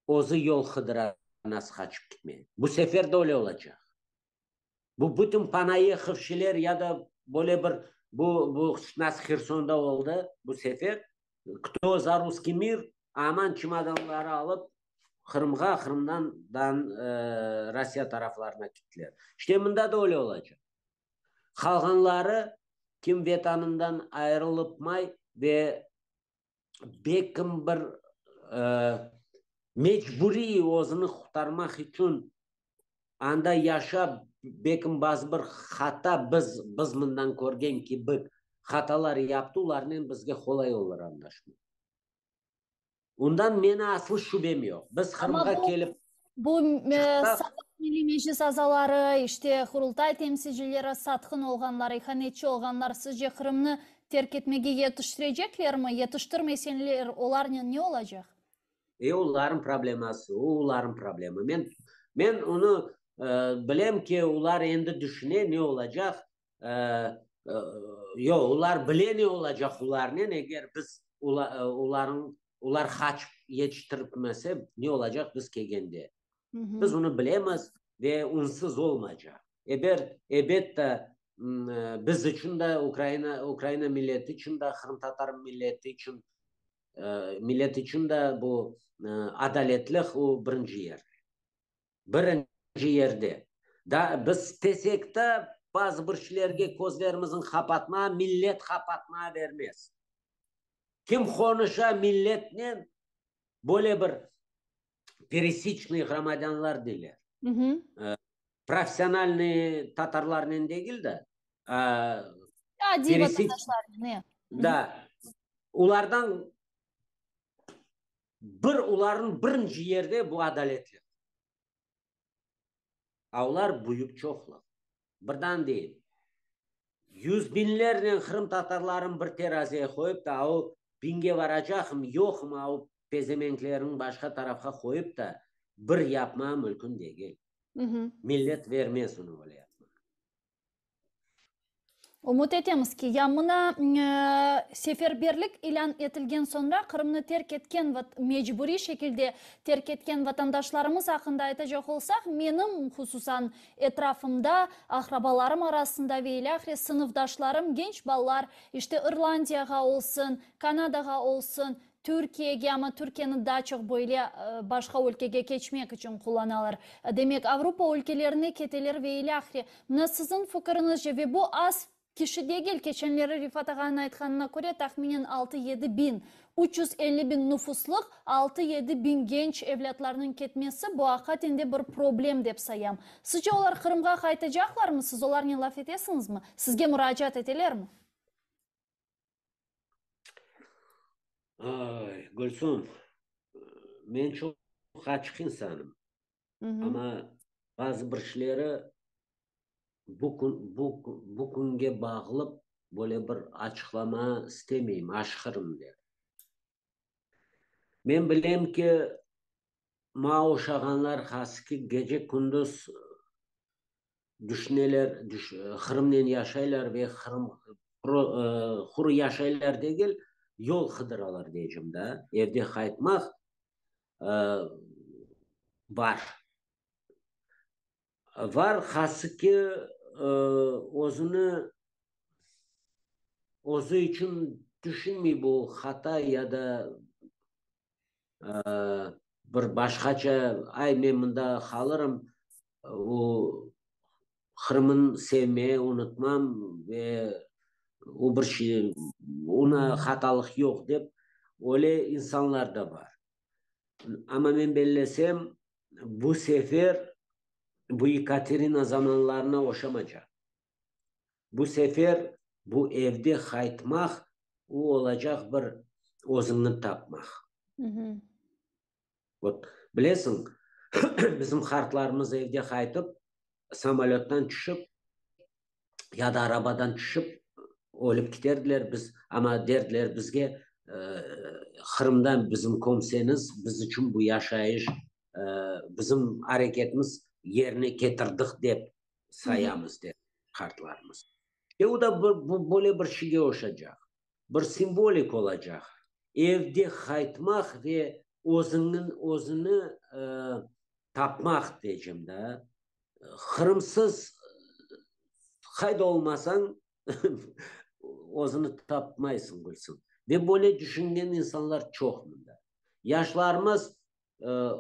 özü yol qıdıra nasıl qaçıp ketmege. Bu sefer de öyle olacaq. Bu bütün panayehovşiler ya da böyle bir bu, bu nasıl Hersonda oldı bu sefer, кто за русский мир, aman çemodanları alıp Qırımğa, Qırımdan dan Rossiya taraflarına kettiler. İşte mında da öyle olacaq. Qalğanları kim vetanından ayırılıpmay ve belkim bir mecburiy özüni qurtarmaq içün anda yaşap, belkim bazı bir hata biz, biz mından körgen kibi hatalar yaptı, olarnen bizge qolay olur añlaşmaq. Ondan meni aslı şübem yoq. Biz Qırımğa kelip Bu sabıq Milliy Meclis azaları, işte Qurultay temsilcileri satqın olğanlar, ihanetçi olğanlar, sizce Qırımnı terk etmege yetiştireceklermi? Yetiştirmeseler, olarnen ne olacaq? E, olarnıñ probleması, o olarnıñ problemi. Men, men onı bilem ki, olar endi tüşüne ne olacaq. Yoq, olar bile ne olacaq olarnen, eger biz olarnıñ, olar qaçıp yetiştirmese, ne olacaq biz kelgende. Biz onı bilemiz ve onsuz olmaycaq. Eber, elbette, biz içün de, Ukraina, Ukraina milleti içün de, qırımtatar milleti içün. Millet içün de bu adaletlik o birinci yerde. Birinci yerde. Da biz istesek de, bazı bir şeylerge közlerimizin qapatma, millet qapatma bermez. Kim qonuşa milletnen, böyle bir peresiçnıy ğromadânlar deyler. Professionalnıy tatarlarnen degil de, Adiy vatandaşlarnen, e. Da. Olardan bir, olarnıñ birinci yerde bu adaletlik. A olar büyük çoqluq. Birden deyim, yüz biñlernen qırımtatarların bir terazeye qoyıp da, a o biñge varacaqım, yoqım, a o pezemenklerin başqa tarafqa qoyıp da bir yapma mülkün degil. Millet vermez onı öyle yapmağa. Ümüt etemiz ki, ya mına seferberlik ilân etilgen soñra Qırımnı terk etken mecburiy şekilde terk etken vatandaşlarımız aqqında aytacaq olsaq, menim, hususan, etrafımda, aqrabalarım arasında ve ilâhre sınıfdaşlarım, genç balalar, işte, İrlandiyağa olsun, Kanadağa olsun, Türkiyege, amma Türkiyeni daa çoq böyle başqa ülkege keçmek içün qullanalar. Demek, Avropa ülkelerine keteler ve ilâhre. Mına siziñ fikiriñizce, ve bu az kişi degil, keçenleri Refat ağanıñ aytqanına köre, tahminen altı-yedi biñ, 350 biñ nufuslıq, altı-yedi biñ genç evlâtlarnıñ ketmesi, bu aqiqaten de bir problem dep sayam. Sizce olar Qırımğa qaytacaqlarmı? Siz olarnen laf etesiñizmi? Sizge muracaat etelermi? Ay, Gülsüm, men çoq açıq insanım, amma bazı bir şeyleri bu kün, bu, bu künge bağlıp böyle bir açıqlama istemeyim, aşığırım dep. Men bilem ki, maña oşağanlar hası gece-kündüz düşüneler, Qırımnen yaşaylar ve Qırım quru yaşaylar degil, yol qıdıralar deycem da, evde qaytmaq bar. Var hası ki, özüni, özü içün tüşünmey bu hata ya da bir başqaça, ay, men mında qalırım, o Qırımın sevmeye unutmam ve o bir şey, ona hatalıq yoq dep, öyle insanlar da bar. Amma men bellesem, bu sefer bu Yekaterina zamanlarına oşamacaq. Bu sefer bu evde qaytmaq, o olacaq bir özüñni tapmaq. Vot, bilesiñ, bizim qartlarımız evde qaytıp, samolöttan tüşip, ya da arabadan tüşip, ölip kiterdiler, biz, amma derdiler bizge, Qırımda bizim kömseniz, biz içün bu yaşayış, bizim areketimiz yerine ketirdik dep sayamız, der qartlarımız. E o da böyle bir şeyge oşacaq, bir simvolik olacaq, evde qaytmaq ve özüñniñ özüni tapmaq deycem da. Qırımsız qayda olmasañ, özüni tapmaysıñ, Gülsüm. Ve böyle düşüngen insanlar çoq mında. Yaşlarımız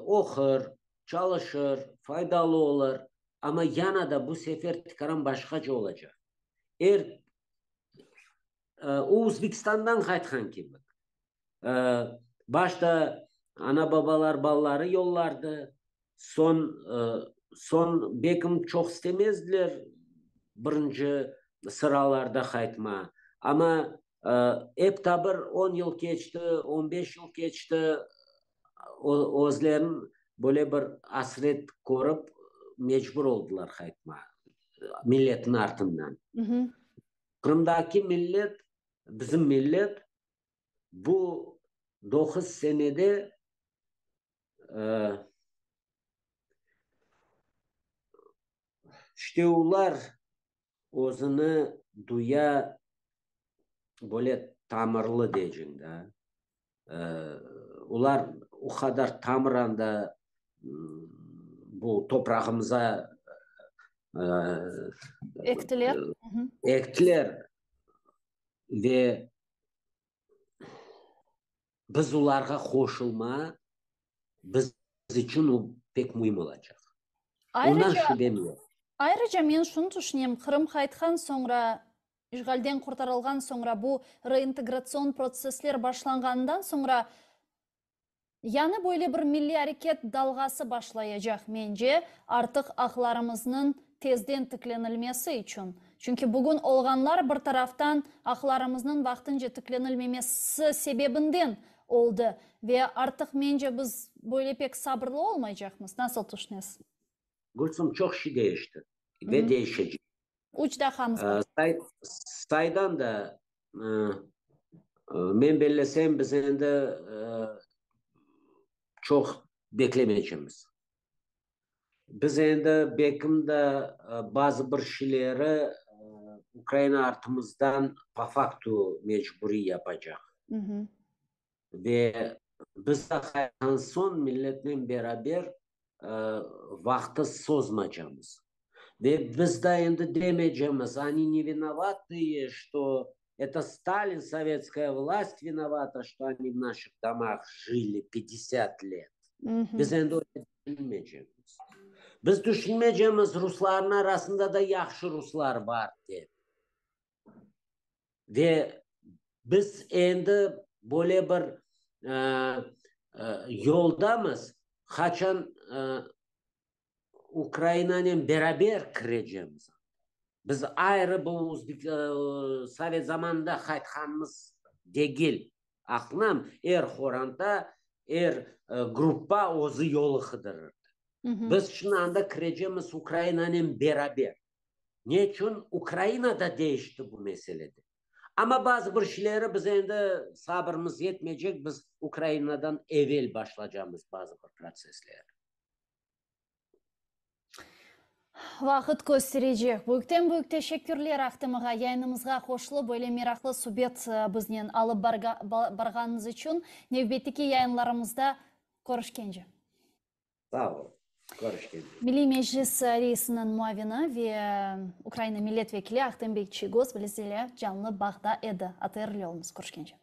oqur, çalışır, faydalı olur, amma yana da bu sefer tikaran başqaca olacaq. Er, o Özbekistandan qaytqan kibi. Başta ana-babalar balaları yollardı, soñ, soñ bekim çoq istemezdiler birinci sıralarda qaytma. Amma Ep ta bir on yıl keçti, on beş yıl keçti, özlerin böyle bir asret körip, mecbur oldılar qaytmağa, milletin artından. Qırımdaki millet, bizim millet bu doquz senede İşte olar özüni duya böyle tamırlı deycem da. Olar o qadar tamır anda bu toprağımıza ektiler, ektiler ve. Biz olarğa qoşulma biz içün o pek müim olacaq. Ondan şübem yoq. Ayrıca men şunı tüşünem, Qırım qaytqan soñra, işğalden qurtarılğan soñra, bu reintegratsion protsessler başlanğanından soñra, Yañı böyle bir milliy areket dalğası başlayacaq, mence, artıq aqlarımıznıñ tezden tiklenilmesi içün. Çünki bugün olğanlar bir taraftan aqlarımıznıñ vaqtınca tiklenilmemesi sebebinden oldı. Ve artıq, mence, biz böyle pek sabırlı olmaycaqmız. Nasıl tüşünesiz? Gülsüm, çoq şey deñişti ve deñişecek. Üç daqqamız bar. Saydan da, men bellesem, biz endi çoq beklemeycemiz. Biz endi belkim de bazı bir şeyleri Ukraina artımızdan po faktu mecburiy yapacaq. Ve biz de qaytqan soñ milletnen beraber vaqtı sozmacamız. Ve biz da endi demeycemiz, oni ne vinovatıye, çto eto Stalin, sovetskaya vlast vinovata, çto oni v naşih domah jili pyatdesyat let. Biz endi öyle tüşünmeycemiz. Biz tüşünmeycemiz, ruslarnıñ arasında da yahşı ruslar bar dep. Ve biz endi böyle bir yoldamız, qaçan Ukrainanen beraber kirecemiz. Biz ayrı bu sovet zamanında qaytqanımız degil. Aqlınam, er qoranta, er gruppa özü yolu qıdırırdı. Biz şimdi anda kirecemiz Ukrainanen beraber. Ne içün Ukraina da deñişti bu meselede. Amma bazı bir şeyleri biz endi sabırımız yetmeycek, biz Ukrainadan evel başlacamız bazı bir protsessleri. Vaqıt kösterecek. Büyükten-büyük teşekkürler Ahtem ağa, yayınımızğa qoşulıp, böyle meraqlı subet biznen alıp barğanıñız içün. Nevbetteki yayınlarımızda körüşkence. Sağ ol. Körüşkence. Milliy Meclis reisiniñ muavini ve Ukraina millet vekili Ahtem bey Çiygoz biz ile canlı bağda edi. ATR ile oluñız. Körüşkence.